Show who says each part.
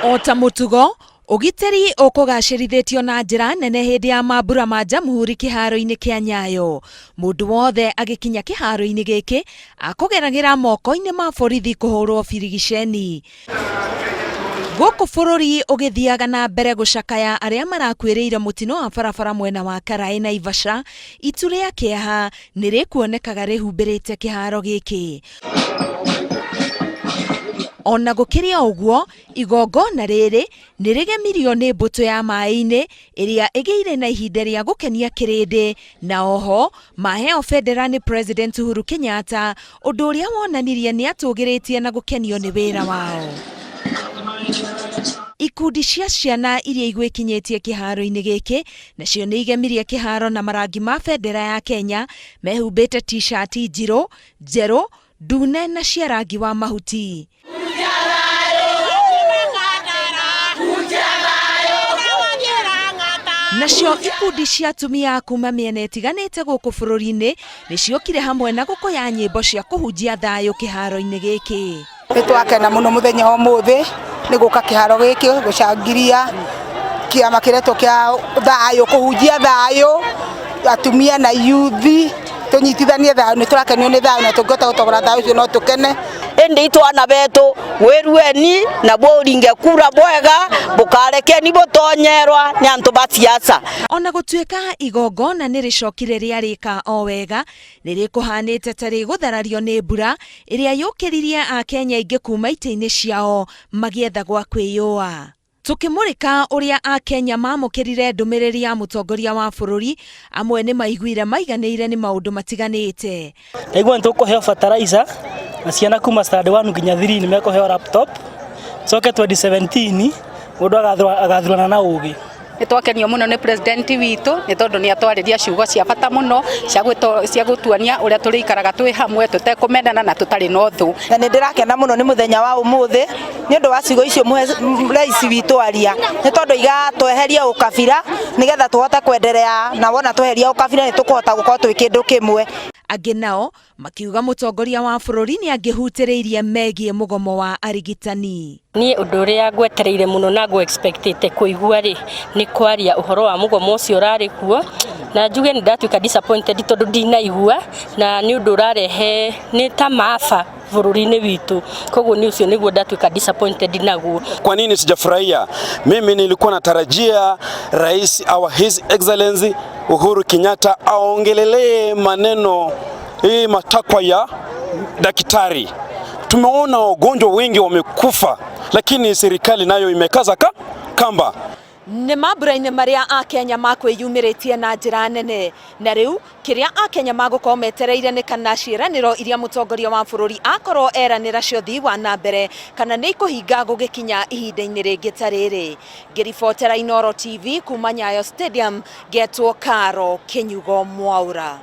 Speaker 1: O ta mũtugo, ũgitĩri ũkũgacĩrithĩtio na njĩra nene hĩndĩ ya mambura ma Jamhuri kĩharo-inĩ kĩa Nyayo. Mũndũ wothe agĩkinya kĩharo-inĩ gĩkĩ akũgeragĩra moko-inĩ ma borithi kũhũrwo birigiceni. Gũkũ bũrũri ũgĩthiaga na mbere gũcakaya arĩa marakuĩrĩire mũtino wa barabara mwena wa Karaĩ Naivasha, itu rĩa kĩeha nĩ rĩkuonekaga rĩhumbĩrĩte kĩharo gĩkĩ. Ona gũkĩrĩ o ũguo, igongona rĩrĩ nĩ rĩgemirio nĩ mbũtũ ya maĩ-inĩ ĩrĩa ĩgĩire na ihinda rĩa gũkenia kĩrĩndĩ na oho maheo bendera nĩ President Uhuru Kenyatta, ũndũ ũrĩa wonanirie nĩ atũgĩrĩtie na gũkenio nĩ wĩra wao. Ikundi cia ciana iria igwĩkinyĩtie kĩharo-inĩ gĩkĩ nacio nĩ igemirie kĩharo na marangi ma bendera ya Kenya mehumbĩte t-shirt njirũ, njerũ, ndune na cia rangi wa mahuti. Nacio ikundi cia atumia kuma mĩena ĩtiganĩte gũkũ bũrũri-inĩ nĩ ciokire hamwe na gũkũya nyĩmbo cia kũhunjia thayũ kĩharo-inĩ gĩkĩ.
Speaker 2: Nĩ twakena mũno mũthenya wa ũmũthĩ nĩ gũka kĩharo gĩkĩ gũcangiria kĩama kĩretwo kĩa thayũ, kũhunjia thayũ, atumia na yuthi tũnyitithanie thayũ, nĩ tũrakenio nĩ thayũ na tũngĩhota gũtogora thayũ ũcio no tũkene.
Speaker 3: Ĩndĩ itwana betũ wĩrueni na bũringe kura bwega bũkarekeni bũtonyerwa nĩ antũ ba siasa.
Speaker 1: Ona gũtuĩka igongona nĩ rĩcokire rĩarĩka o wega, nĩ rĩkũhanĩte ta rĩgũtharario nĩ mbura ĩrĩa yũkĩririe Akenya aingĩ kuma itĩ-inĩ ciao magĩetha gwa kwĩyũa. Tũkĩmũrĩka ũrĩa Akenya mamũkĩrire ndũmĩrĩri ya mũtongoria wa bũrũri, amwe nĩ maiguire maiganĩire nĩ maũndũ matiganĩte.
Speaker 4: Ndaigua nĩ tũkũheo fertilizer na ciana kuma standard 1 nginya 3 nĩ mekũheo laptop. Coke 2017 mũndũ agathurana na ũgĩ.
Speaker 5: Nĩ twakenio mũno nĩ president witũ nĩ tondũ nĩ atwarĩria ciugo cia bata mũno cia gũtuonia ũrĩa tũrĩikaraga twĩ hamwe tũtekũmenana na tũtarĩ na ũthũ.
Speaker 2: Na nĩ ndĩrakena mũno nĩ mũthenya wa ũmũthĩ nĩ ũndũ wa ciugo icio rais witũ aria, nĩ tondũ igatweheria ũkabira nĩgetha tũhote kwenderea, na wona tweheria ũkabira nĩ tũkũhota gũkorwo twĩ kĩndũ kĩmwe.
Speaker 1: Angĩ nao makiuga mũtongoria wa bũrũri nĩ angĩhutĩrĩirie megiĩ mũgomo wa arigitani.
Speaker 6: Niĩ ũndũ ũrĩa ngwetereire mũno na ngũ expectĩte kũigua rĩ, nĩ kwaria ũhoro wa mũgomo ũcio ũrarĩ kuo, na njuge nĩ ndatuĩka disappointed tondũ ndinaigua, na nĩ ũndũ ũrarehe nĩ ta maaba bũrũri-inĩ witũ, koguo nĩ ũcio nĩguo ndatuĩka disappointed naguo.
Speaker 7: Kwa nini sijafurahia? Mimi nilikuwa natarajia Rais our His Excellency Uhuru Kenyatta aongelelee maneno hii matakwa ya daktari. Tumeona wagonjwa wengi wamekufa, lakini serikali nayo imekaza ka kamba.
Speaker 1: Nĩ mambura-inĩ marĩa Akenya makwĩyumĩrĩtie na njĩra nene, na rĩu kĩrĩa Akenya magũkorwo metereire nĩ kana ciĩranĩro iria mũtongoria wa bũrũri akorwo eranĩra cia ũthii wa na mbere kana nĩ ikũhinga gũgĩkinya ihinda-inĩ rĩngĩ ta rĩrĩ. Ngĩribotera Inooro TV kuma Nyayo Stadium, ngetwo Caro Kĩnyugo Mwaura.